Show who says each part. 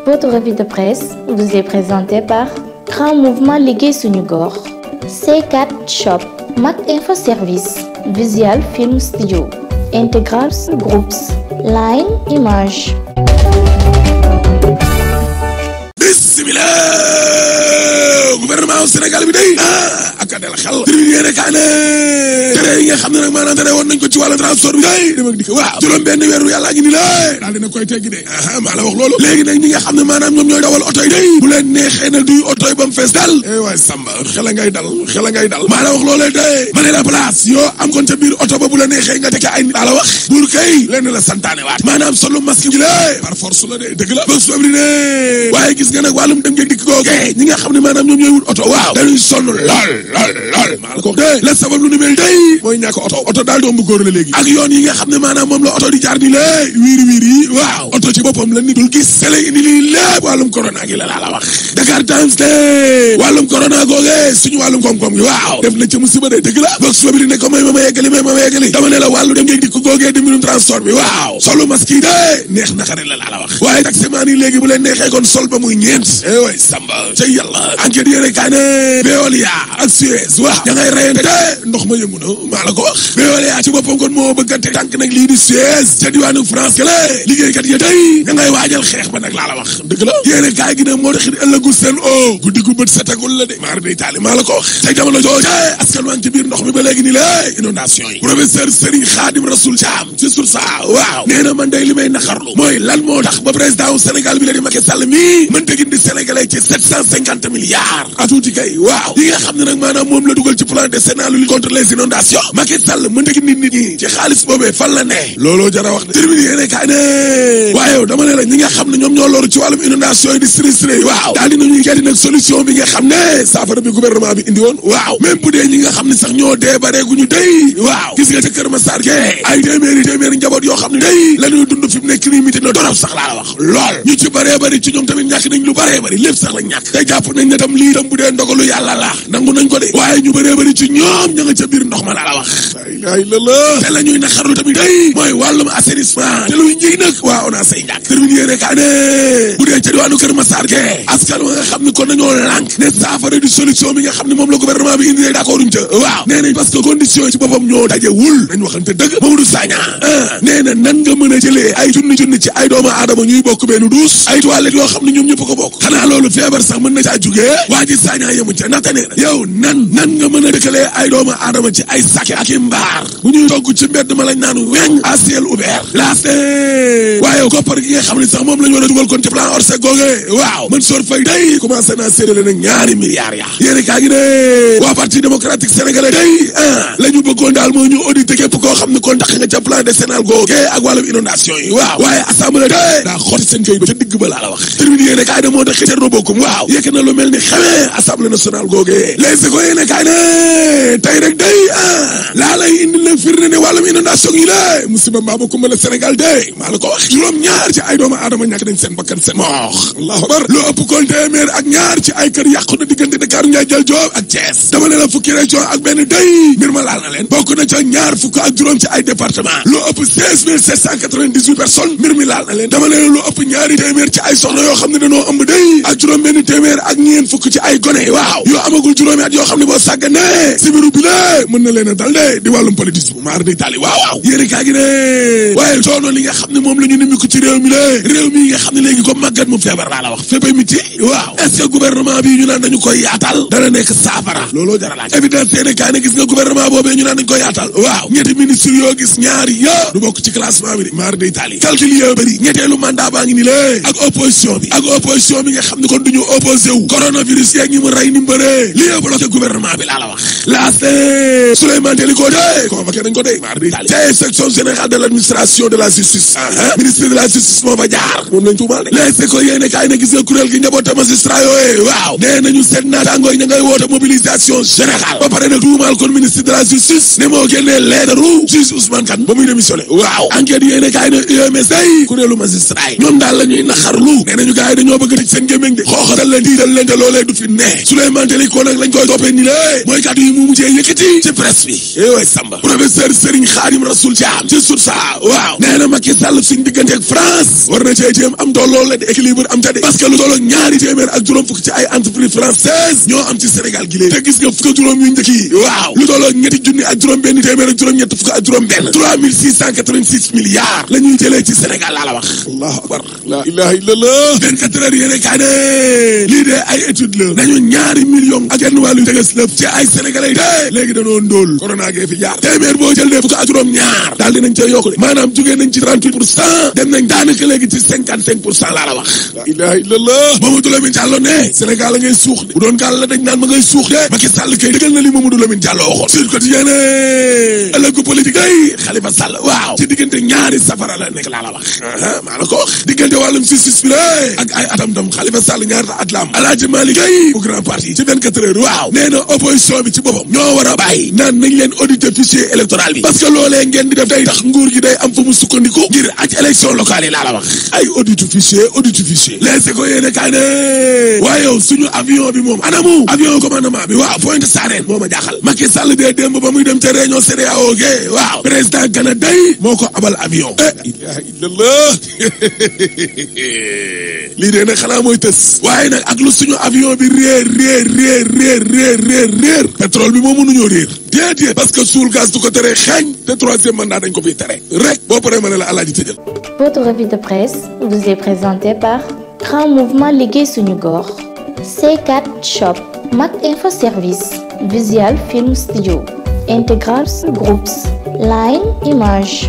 Speaker 1: Votre revue de presse vous est présentée par Grand Mouvement Liggéey Suñu Gox, C4 Shop, Mac Info Service, Visual Film Studio, Integral Groups, Line Image.
Speaker 2: Gouvernement Sénégal bi day ak dal xel tribune rek ne tere yi nga xam ne nag maanaam tere woon nañ ko ci wàllu transport bi day dem ak dikk waaw juróom benn weeru yàlla ngi ni la daal dina koy teggi de maa la wax loolu léegi nag ñi nga xam ne maanaam ñoom ñooy dawal oto yi day bu leen neexee na duy oto yi ba mu fees dal waay Samba xela ngay dal maa la wax loolee de ma ne la place yoo am kon ca biir oto ba bu la neexee nga tekki ay nit la wax buur kay leen la santaane waat maanaam solu masque gi la par force la de dëgg la ba sobri ne waaye gis nga nag wàllum dem ngeen dikk googu ñi nga xam ne maanaam ñoom ñooy wut oto waaw dañuy sonn lool maa la ko wax de la sabab lu ni mel day mooy ñàkk oto daal doom bu góor la léegi ak yoon yi nga xam ne maanaam moom la oto di jaar ni la wiiri yi waaw oto ci boppam la nit dul gis te lay indi lii lépp wàllum corona gi la la wax Dakar Times de wàllum corona googe suñu wàllum koom-koom gi waaw def na ca musiba de dëgg la boog suba bi di ne ko may ma yeggali dama ne la wàllu dem ngeeg dikk googee di mbirum transport bi waaw solu masque yi de neex na xarit la la wax waaye taximaan yi léegi bu leen neexee kon sol ba muy ñeent way Samba ca yàlla enquête yéene kaa ne Veolia ak Suez waaw ña ngay reyante de ndox ma yëngu na maa la ko wax Veolia ci boppam kon moo bëgg a teg tànk nag lii di Suez ca diwaanu France ke la liggéeykat ya tey ña ngay waajal xeex ba nag laa la wax dëgg la yéene kaay gi ne moo taxit ëllëgu seen o guddi gu bët setagul la de maar day taali maa la ko wax tey jamono jooje askan waa ngi ci biir ndox mi ba léegi ni la inondation yi professeur Serigne Khadim Rassoul Thiam ci sur ça waaw nee na man day li may naxarlu mooy lan moo tax ba président wu Sénégal bi la di Macky Sall mi mën tëgin di Sénégalais ci 750 milliards atuuti kay waaw yi nga xam ne nag maanaam moom la dugal ci plan décennal lutte contre les inondations Macky Sall mën tëgin nit ñi ci xaalis boobee fan la ne looloo jara wax de termine yéene kaay ne waaye dama ne la ñi nga xam ne ñoom ñoo loru ci wàllum inondation yi di sinistré waaw daal dinañuy gedi nag solution bi nga xam ne saafara bi gouvernement bi indi woon waaw même bu dee ñi nga xam ne sax ñoo dee bareeguñu day waaw gis nga ca Kër Massar ke ay téeméeri njaboot yoo xam ne day la ñuy dund fi mu nekk nii miti na torop sax laa la wax lool ñu ci baree bari ci ñoom tamit ñàkk nañ lu baree bari lépp sax lañ ñàkk te jàpp nañ ne tam lii tam bu dee ndogalu yàlla la nangu nañ ko de waaye ñu baree bari ci ñoom ña nga ca biir ndox ma laa la wax ay la te la ñuy naxarlu tamit day mooy wàllum assainissement te luy njëg nag waaw naa say ñàkk termine yéene kaa ne bu dee ca diwaanu Kër Massar ke askan wa nga xam ne kon nañoo lànk ne saafara di solution bi nga xam ne moom la gouvernement bi indi d'accord uñ ca waaw nee nañ parce que condition yi ci boppam ñoo dajewul nañ waxante dëgg Mamadou Sagna nee na nan nga mën a jëlee ay junni ci ay doomu aadama ñuy bokk benn duus ay toilettes yoo xam ne ñoom ñëpp ko bokk xanaa loolu feebar sax mën na caa jugee waa ji Sagna yemu ca ndaxte nee na yow nan nga mën a dëkkalee ay doomu aadama ci ay sakke ak i mbaar bu ñuy togg ci mbedd ma lañ naan weñ à ciel ouvert laaste waaye koppar gi nga xam ne sax moom la ñu war a dugal kon ci plan Orsec googe waaw Mansour Faye day commencé naa séddale nag ñaari milliards ya yéeni kaa gi ne waa parti démocratique sénégalais day la ñu bëggoon daal moo ñu audité képp koo xam ne kon tax nga ca plan décennal googe ak wàllum inondation yi waaw waaye assemblée day daa xotti seen kay ba ca digg ba laa la wax termine yéene kaay ne moo tax Thierno Bocoum waaw yekk na lu mel ni xamee assemblée nationale googe les ko yéene kaay ne tey rek day laa lay indi la firnde ne wàllum inondation yi la musiba mbaa ba kumbala Sénégal day maa la ko wax juróom-ñaar ci ay doomu aadama ñàkk nañ seen bakkan seen moox allahu akbar lu ëpp kon téeméer ak ñaar ci ay kër yàqu na diggante Dakar Ndiaye jël Joob ak Thiès dama ne la fukki région ak benn day mbir ma laal na leen bokk na ca ñaar fukk ak juróom ci ay département lu ëpp 16 798 personnes mbir mi laal na leen dama ne la lu ëpp ñaari téeméer ci ay soxna yoo xam ne dañoo ëmb day ak juróom benn téeméer ak ñeen fukk ci ay gone waaw yoo amagul juróomi at yoo xam ne boo sàgganee si biru bi la mën na leen a dal de di wàllum politique bu maar di tali waaw yéeni kaa gi ne waaye coono li nga xam ne moom la ñu nimiku ci réew mi la réew mi nga xam ne léegi comme màggat mu feebar laa la wax féppay miti waaw est-ce que gouvernement bi ñu naan dañu koy yaatal dana nekk saafara looloo jar a laaj évidence yéene kaa ne gis nga gouvernement boobee ñu naan dañu koy yaatal waaw ñetti ministre yoo gis ñaari yo du bokk ci classement bi de maar di tali calcul yoo bëri ñetteelu mandat baa ngi ni lée ak opposition bi nga xam ne kon duñu opposé wu coronavirus yeeg ñi mu rey ni mbëree li bloqué gouvernement bi laa la wax laast Souleymane Teliko de convoqué nañ ko de maar di tali ca section générale de l'administration de la justice ministre de la justice moo fa jaar moom lañ tuumaal de les ko yéene kaay ne gis nga kuréel gi njaboota magistrat yooyu waaw nee nañu seen naataangooy ña ngay woote mobilisation générale ba pare nag tuumaal kon ministre de la justice ne moo génnee leetaru juge Ousmane Kane ba muy démissionné waaw enquête yéene kaay ne UMS day kuréelu magistrat yi ñoom daal la ñuy naxarlu nee nañu gars yi dañoo bëgg tëj seen gémmiñ de xooxatal leen tiital leen te loolee du fi ne Souleymane Teliko nag lañ koy toppee ni lée mooy kàddu yi mu mujjee yëkkati ci presse bi way Samba professeur Serigne Xaadim Rasul Caam ci sut saa waaw nee na Macky Sall suñ diggante ak France war na cee jéem am tollool la di équilibre am ta de parce que lu tolloog ñaari téeméer ak juróom fukk ci ay entreprise française ñoo am ci Sénégal gi léegi te gis nga fukk juróom yu njëkk yi waaw lu tolloog ñetti junni ak juróom benn téeméer ak juróom ñett fukk ak juróom benn 3686 milliards la ñuy jëlee ci Sénégal laa la wax allahu akbar la ilaha illallah 24 heures yéene kaa ne lii de ay étude la nañu ñaari million ak genn wàllu teges lëf ci ay sénégalais de léegi danoo ndóol corona gee fi jaar téeméer boo jël de fukk ak juróom ñaar daal dinañ cee yokku de maanaam jugee nañ ci 38% dem nañ daanaka léegi ci 55% laa la wax la ilaha illallah Mamadou Lamine Diallo ne Sénégal la ngay suux de bu doon gaal la dañ naan ma ngay suux de Macky Sall kay dëggal na li Mamadou Lamine Diallo waxoon Sud Quotidien ëllëgu politique day Khalifa Sall waaw ci diggante ñaari safara la nekk laa la wax maa la ko wax diggante wàllum justice bi ak ay atam tam Khalifa Sall ñaata at la am Alaaji Malick Gaye bu grand parti ci 24 heures waaw nee na opposition bi ci boppam ñoo war a bàyyi naan nañ leen auditer fichier électoral bi parce que loolee ngeen di def day tax nguur gi day am fa mu sukkandiku ngir aj élection locale yi laa la wax ay auditu fichier les ko yéene kaa ne waaye yow suñu avion bi moom anamu avion commandement bi waaw Pointe Sarène moo ma jaaxal Macky Sall dee démb ba muy dem ca réunion CEDEAO ge waaw président Gana day moo ko abal avion ilaha illallah lii dee nag xanaa mooy tës waaye nag ak lu suñu avion bi réer pétrole bi moo mënuñoo réer déedéet parce que suul gaz du ko tere xeeñ te troisième mandat dañ ko fiy tere rek boo paree ma ne la Alaaji tëjal.
Speaker 1: Votre revue de presse vous est présentée par Grand Mouvement Liggéey Suñu Gox, C4 Shop, Mac Info Service, Visual Film Studio, Integrals Groups, Line Image.